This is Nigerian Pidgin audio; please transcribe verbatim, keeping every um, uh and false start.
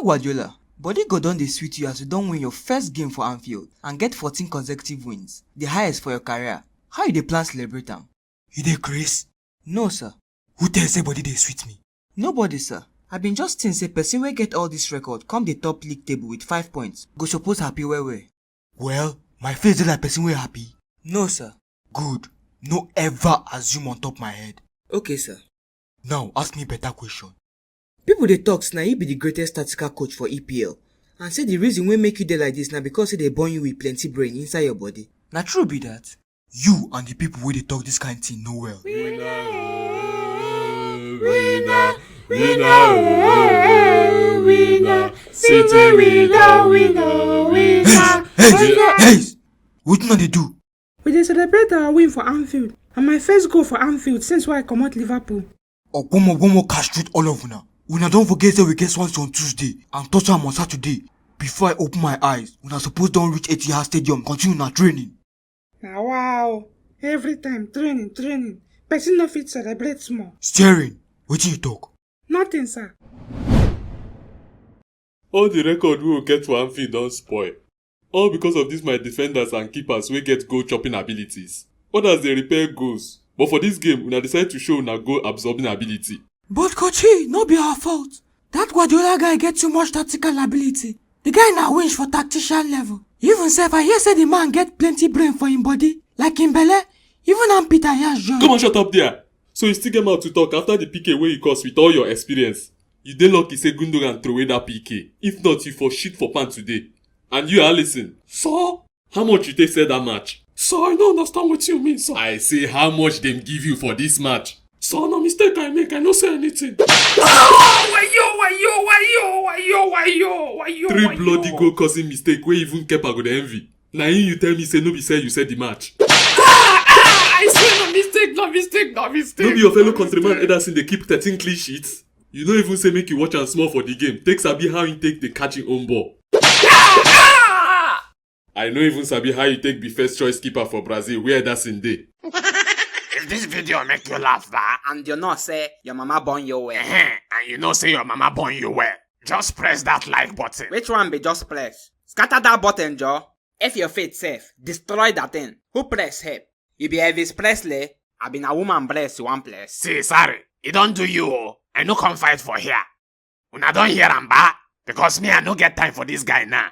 Guardiola, body go don dey sweet you as you don win your first game for Anfield and get fourteen consecutive wins, the highest for your career. How you dey plan celebrate am? You dey craze? No, sir. Who tell you say body dey sweet me? Nobody, sir. I been just think say person wey get all this record come dey top league table with five points go suppose happy well well. Well, my face dey like person wey happy. No, sir. Good. No ever assume on top my head. Okay, sir. Now, ask me better question. People dey talk say na you be the greatest tactical coach for E P L, and say the reason wey make you dey like this na because say they born you with plenty brain inside your body. Na true be that? You and the people wey dey talk this kind thing no well. Winner, oh, winner, winner, oh, winner. City winner, winner, winner. Hey, hey, hey! Wetin una dey do? We dey celebrate our win for Anfield, and my first goal for Anfield since wey I comot Liverpool. Ogbomo, ogbomo, cash shoot all of una. Una don forget say we get swans on Tuesday and Tottenham on Saturday. Before I open my eyes, una suppose don reach Etihad Stadium, continue una training. Na wow, every time training, training. Person no fit celebrate small. Steering, wetin you talk? Nothing, sir. All the record we will get for Anfield don spoil. All because of this my defenders and keepers wey get goal chopping abilities. Others dey repair goals, but for this game, una decide to show una goal absorbing ability. But coach, no be our fault. That Guardiola guy get too much tactical ability. The guy na winch for tactician level. Even sef, I hear say the man get plenty brain for him body, like him belle, even am Peter Yash join. Come on, shut up there. So you still get mouth to talk after the P K wey you cause with all your experience? You dey lucky say Gundogan throw away that P K. If not, you for shit for pants today. And you, Alisson. So, how much you take sell that match? So, I no understand what you mean, sir. I say, how much dem give you for this match? So, na mistake I make. I no say anything. Ah, wayo, wayo, wayo, wayo, wayo, wayo, Three wayo. Bloody goal causing mistake wey even Kepa go dey envy. Na him you tell me say no be say you said the match. Ah, ah, I say no mistake, no mistake, no mistake. No be your fellow countryman Ederson dey keep thirteen clean sheets? You no even say make you watch am small for the game. Take sabi how him take dey catch him own ball. Ah, ah! I no even sabi how you take be first choice keeper for Brazil where Ederson dey. If this video make you laugh, ba, and you know say your mama born you well, and you know say your mama born you well, just press that like button. Which one be just press? Scatter that button, Joe. If your faith safe, destroy that thing. Who press help? You be Elvis Presley? I been a woman bless you one place. See, sorry, e don do you o. I no come fight for here. Una don hear am, ba? Because me, I no get time for this guy now.